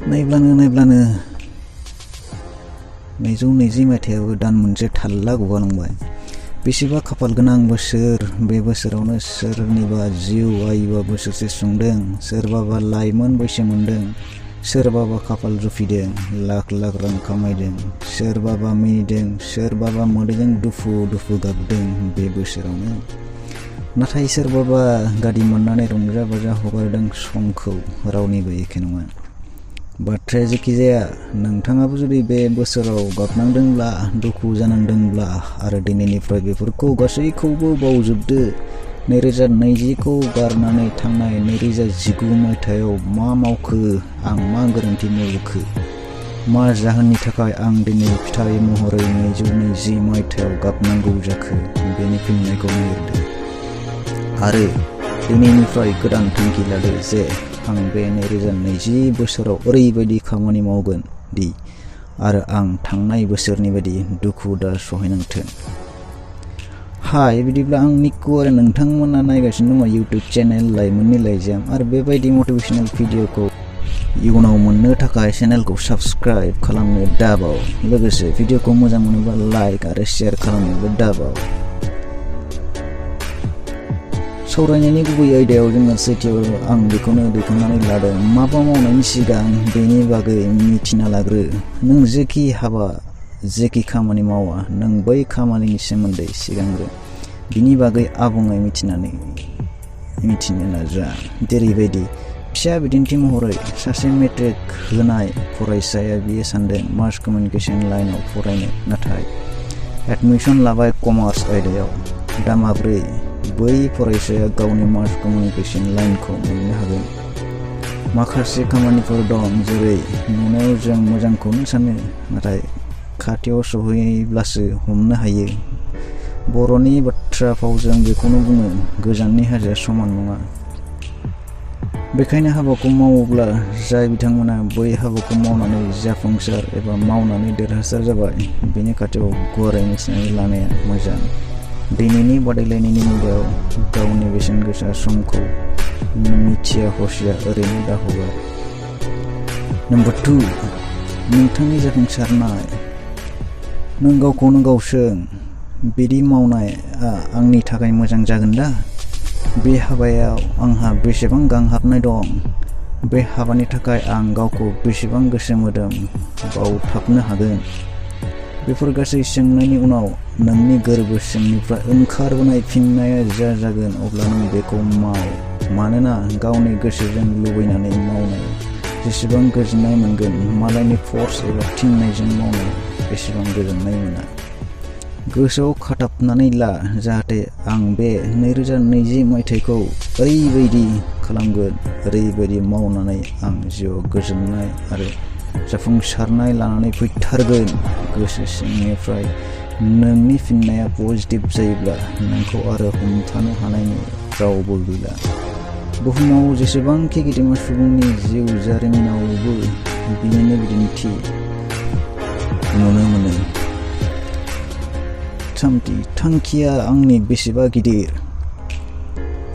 नायब्लानो 2020 मायथाइयावबो दान मोनसे थाल्ला गगालांबाय। बेसेबा खाफाल गोनां बोसोर, बे बोसोरावनो सोरनिबा जिउ आयुआ बोसोरसे सुंदों, सोरबाबा लाइमोन बैसो मोनदों, सोरबाबा खाफाल जुफिदों, लाख लाख रां खामायदों, सोरबाबा मिनिदों, सोरबाबा मोदैजों दुफु दुफु गाबदों बे बोसोरावनो। नाथाय सोरबाबा गारि मोननानै रंजा बाजा हगारदों समखौ, रावनिबो एखे नङा। बाथ्राया जेखि जाया, नोंथाङाबो जुदि बे बोसोराव गाबनांदोंब्ला, दुखु जानांदोंब्ला आरो दिनैनिफ्राय बेफोरखौ गासैखौबो बावजोबदो। 2020 खौ गारनानै थांनाय 2019 मायथाइयाव मा मावखो, आं मा गोरोन्थि मावखो, मा जाहोननि थाखाय आं दिनै फिथाइ महरै 2020 मायथाइयाव गाबनांगौ जाखो, बेनि फिननायखौ नागिरदो। आरो दिनैनिफ्राय गोदान थांखि लादो जे आं बे 2020 बोसोराव ओरैबायदि खामानि मावगोन दि आरो आं थांनाय बोसोरनि बायदि दुखु दा सहायनांथों। हाय, बिदिब्ला आं निक्कु आरो नोंथांमोना नायगासिनो दङ इउटिउब चेनेल लाइमोननि लाइजाम, आरो बेबायदि मटिभेशनेल भिडिअखौ इयुनाव मोननो थाखाय चेनेलखौ साबस्क्राइब खालामनो दाबाव। लोगोसे भिडिअखौ मोजां मोनोबा लाइक आरो शेयार खालामनोबो दाबाव। सावरायनायनि गुबै आयदायाव जोङो सेथियाव आं बेखौनो दैखांनानै लादों, माबा मावनायनि सिगां बेनि बागै मिथिना लाग्रो। नों जेखि हाबा, जेखि खामानि मावा, नों बै खामानिनि सोमोन्दै सिगांग्रो बिनि बागै आबुङै मिथिनो नाजा। जेरैबायदि फिसा बिदिन्थि महरै, सासे मेट्रिक होनाय फरायसाया बियो सान्दों मास कमिउनिकेसन लाइनआव फरायनो, नाथाय एडमिसन लाबाय कमार्स आयदायाव। दा माब्रै बै फरायसाया गावनि मास कमिउनिकेसन लाइनखौ मोननो हागोन? माखासे खामानिफोर दं, जेरै नुनायाव जों मोजांखौनो सानो, नाथाय खाथियाव सहैब्लासो हमनो हायो। बर'नि बाथ्रा फावजों बेखौनो बुङो, गोजाननि हाजोआ समान नङा। बेखायनो हाबाखौ मावोब्ला जाय बिथांमोना बै हाबाखौ मावनानै जाफुंसार एबा मावनानै देरहासार जाबाय, बेनि खाथियाव गुवारै मिथिनानै लानाया मोजां। दिनैनि बादायलायनायनि मुगायाव गावनि बेसेन गोसा समखौ मिथिया हसिया ओरैनो दाहगार। नम्बर 2, नोंथांनि जाफुंसारनाय। नों गावखौनो गाव सों, बिदि मावनाया आंनि थाखाय मोजां जागोन दा? बे हाबायाव आंहा बेसेबां गांहाबनाय दं? बे हाबानि थाखाय आं गावखौ बेसेबां गोसो मोदोम बावथाबनो हागोन? बेफोर गासै सोंनायनि उनाव नोंनि गोरबो सिंनिफ्राय ओंखारबोनाय फिननाया जा जागोन, अब्ला नों बेखौ माव। मानोना गावनि गोसोजों लुबैनानै मावनायाव जेसेबां गोजोननाय मोनगोन, मालायनि फर्स एबा थिननायजों मावनायाव एसेबां गोजोननाय मोना। गोसोआव खाथाबनानै ला, जाहाथे आं बे 2020 मायथाइखौ ओरैबायदि खालामगोन, ओरैबायदि मावनानै आं जिउआव गोजोननाय आरो जाफुंसारनाय लानानै फैथारगोन। गोसो सिंनिफ्राय नोंनि फिननाया पजिटिभ जायोब्ला नोंखौ आरो हमथानो हानायनि रावबो गैला। बुहुमाव जेसेबांखि गेदेमा सुबुंनि जिउ जारिमिनावबो बिनिनो बिदिन्थि नुनो मोनो। थांखिया आंनि बेसेबा गिदिर?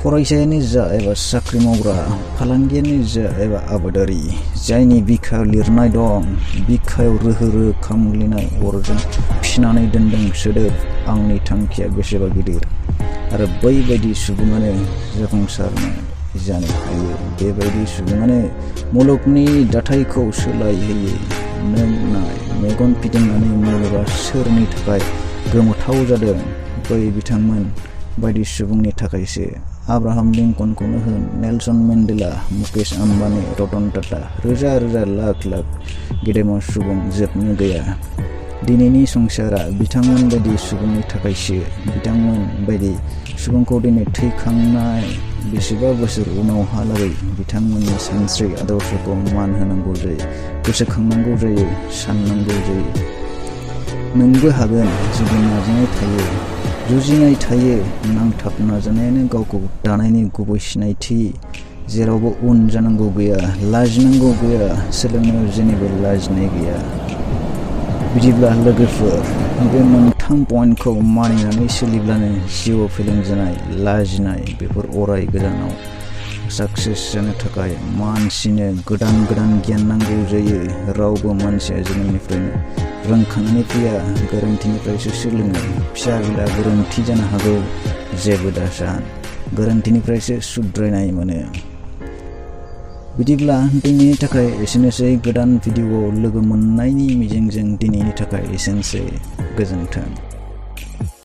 फरायसायानो जा एबा साख्रि मावग्रा, फालांगियानो जा एबा आबादारि, जायनि बिखायाव लिरनाय दं, बिखायाव रोहो रोहो खामग्लिनाय अरजों फिसिनानै दोनदों सोदोब, आंनि थांखिया बेसेबा गिदिर। आरो बैबायदि सुबुङानो जाफुंसारनाय जानो हायो। बेबायदि सुबुङानो मुलुगनि दाथायखौ सोलायहोयो। नों नाय, मेगन फिदिंनानै मुलुगा सोरनि थाखाय गोमोथाव जादों? बै बिथांमोन बायदि सुबुंनि थाखायसो। आब्राहाम लिंकनखौनो होन, नेलसन मेन्डेला, मुकेश आम्बानी, रतन टाटा, रोजा रोजा लाख लाख गेदेमा सुबुं जोबनो गैया। दिनैनि संसारा बिथांमोन बायदि सुबुंनि थाखायसो। बिथांमोन बायदि सुबुंखौ दिनै थैखांनाय बेसेबा बोसोर उनावहालागै बिथांमोननि सानस्रि आदर्शखौ मान होनांगौ जायो, गोसोखांनांगौ जायो, साननांगौ जायो। नोंबो हागोन, जुदि नाजानाय थायो, जुजिनाय थायो। नांथाब नाजानायानो गावखौ दानायनि गुबै सिनायथि। जेरावबो उन जानांगौ गैया, लाजिनांगौ गैया, सोलोंनायाव जेनिबो लाजिनाय गैया। बिदिब्ला लोगोफोर, बे मोनथाम पइन्टखौ मानिनानै सोलिब्लानो जिउआव फेलें जानाय, लाजिनाय बेफोर अराय गोजानाव साक्सेस जानो थाखाय मानसिनो गोदान गोदान गियान नांगौ जायो। रावबो मानसिया जोनोमनिफ्रायनो रोंखानानै फैया, गोरोन्थिनिफ्रायसो सोलोङो। फिसा बिला गोरोन्थि जानो हागौ, जेबो दासान, गोरोन्थिनिफ्रायसो सुद्रायनाय मोनो। बिदिब्ला दिनैनि थाखाय एसेनोसै। गोदान भिडिअआव लोगो मोननायनि मिजिंजों दिनैनि थाखाय एसेनोसै। गोजोन्थों।